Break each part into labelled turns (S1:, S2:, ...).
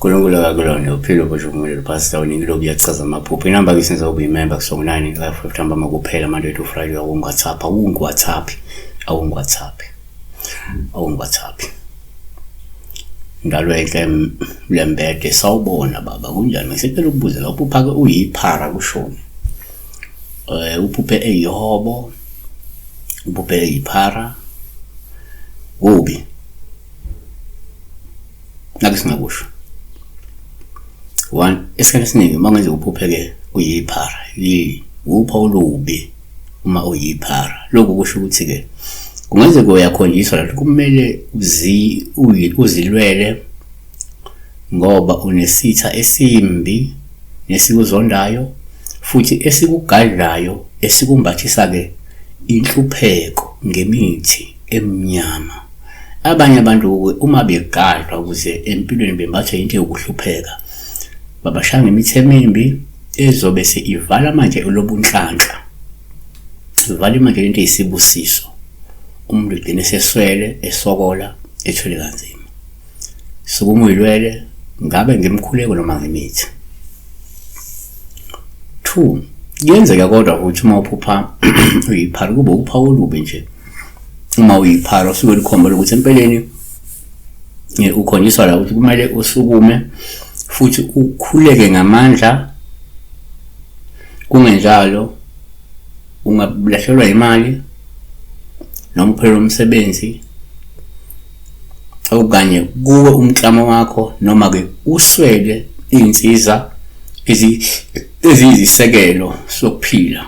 S1: Nkulunkulu akakulona uphilo bosho kumele pastor unikile kuyachaza amaphupho. Inamba ke senza ube member kusongo 9 5 ntambama kuphela Monday to Friday. Awungi-WhatsApp, awungi-WhatsApp, awungi-WhatsApp, awungi-WhatsApp. Ndalo enhle lembede, sawubona baba, kunjani? Ngisicela ukubuza la, uphupha ke uyiphara kushoni? Uphuphe eyihobo, uphuphe eyiphara, kubi. Nake singakusho. One, esikhathi esiningi uma kungenzeka uphuphe-ke uyiphara, upha olubi uma uyiphara. Lokhu kusho ukuthi-ke kungenzeka uyakhonjiswa lapho kumele uzilwele ngoba unesitha esimbi nesikuzondayo futhi esikugadlayo, esikumbathisa-ke inhlupheko ngemithi emnyama. Abanye abantu uma begadlwa ukuze empilweni bembathwe into yokuhlupheka, babashaya ngemithi emimbi ezobe se ivala manje olobunhlanhla, ivala manje lento eyisibusiso, umuntu egcine eseswele, esokola, ethwele kanzima. Sukuma uyilwele, ngabe ngemkhuleko noma ngemithi. Two, kuyenzeka kodwa ukuthi uma uphupha uyiphara kube uphawu olubi nje. Uma uyiphara usuke lukhomba ukuthi empeleni ukhonjiswa la ukuthi kumele usukume futhi ukhuleke ngamandla, kungenjalo ungalahlekelwa imali noma uphelelwe umsebenzi, okanye kuwe umklamo wakho, noma-ke uswele iy'nsiza eziyisisekelo sokuphila.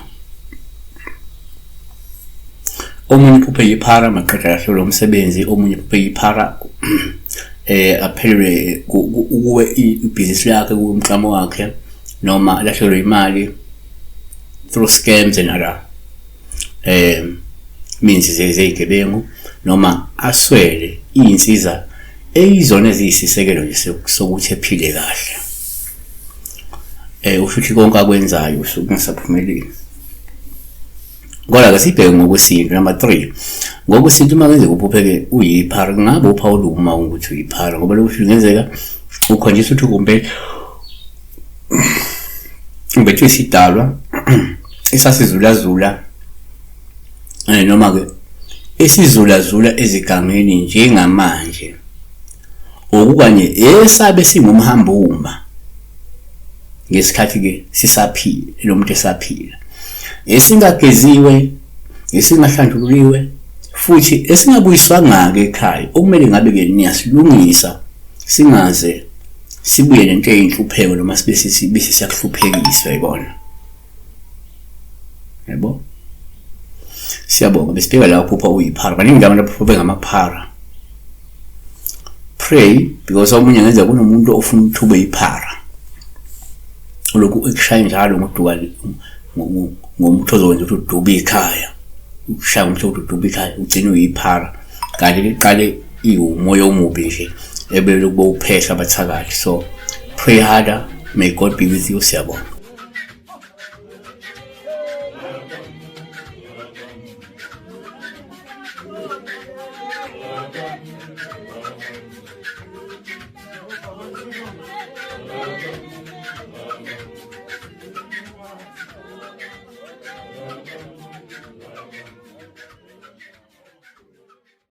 S1: Omunye uphuphe yiphara maqeda alahlekelwe umsebenzi, omunye uphuphe yiphara aphelelwe kuwe ibhizinisi lakhe, kuwe umklamo wakhe, noma alahlekelwe imali through scams and other means zey'gebengu, noma aswele iy'nsiza eyizona eziyisisekelo nje sokuthi ephile kahle. Usho ukuthi konke akwenzayo usuke kungasaphumeleli. Kodwa-ke sibheke ngokwesintu. Number 3, ngokwesintu uma kwenzeka uphuphe-ke uyiphara, kungabe uphawu olubi uma ukuthi uyiphara, ngoba lokhu kungenzeka ukhonjiswa ukuthi kumbe ubethwe isidalwa esasizulazula, noma-ke esizulazula ezigangeni njengamanje, okukanye esabe singumhambuma ngesikhathi-ke sisaphila, lo muntu esaphila, esingageziwe, esingahlanjululiwe, futhi esingabuyiswanga-ke ekhaya, okumele ngabe-ke niyasilungisa singaze sibuye nento eyinhlupheko, noma sibe bese siyakuhluphekiswa yibona. Yabo? Siyabonga, besibheka la uphupha uyiphara. Baningi abantu abaphupha bengamaphara. Pray because omunye ngenza kunomuntu ofuna ukuthi ube yiphara. Ulokhu ekushaya njalo ngoduka ngomuntu ozokwenza ukuthi udube ikhaya. Ukushaya ngomuntu ukuthi udube ikhaya, ugcine uyiphara. Kanti liqale iwumoya omubi nje ebele ukuba uphehla abathakathi. So pray harder, may God be with you. Siyabonga.